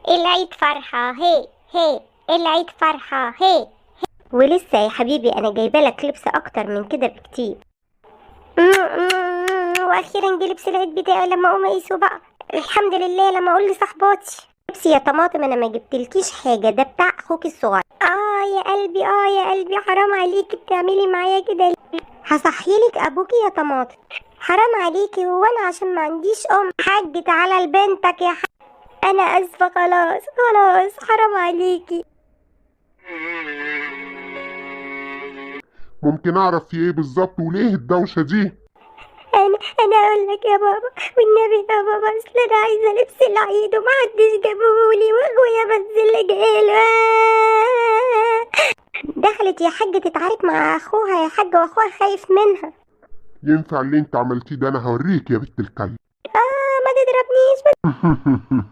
العيد فرحة، هي هي، العيد فرحة، هي. ولسه يا حبيبي انا جايبه لك لبس اكتر من كده بكتير. واخيرا جه لبس العيد بتاعي، لما اقوم اقيسه بقى. الحمد لله لما اقول لصاحباتي. لبسي يا طماطم، انا ما جبتلكيش حاجة، ده بتاع اخوك الصغير. اه يا قلبي، اه يا قلبي، حرام عليكي بتعملي معايا كده ليه؟ هصحيلك ابوكي يا طماطم، حرام عليكي، هو انا عشان ما عنديش ام؟ حاج تعالى لبنتك يا حاج. انا اسفه، خلاص خلاص، حرام عليكي. ممكن اعرف في ايه بالظبط وليه الدوشة دي؟ انا اقول لك يا بابا، والنبي يا بابا، اصل انا عايزه لبس العيد ومحدش جابهولي، واخويا بس اللي جاله. دخلت يا حاج تتعارك مع اخوها يا حاج، واخوها خايف منها. ينفع اللي انت عملتيه ده؟ انا هوريك يا بنت الكلب. ما تضربنيش.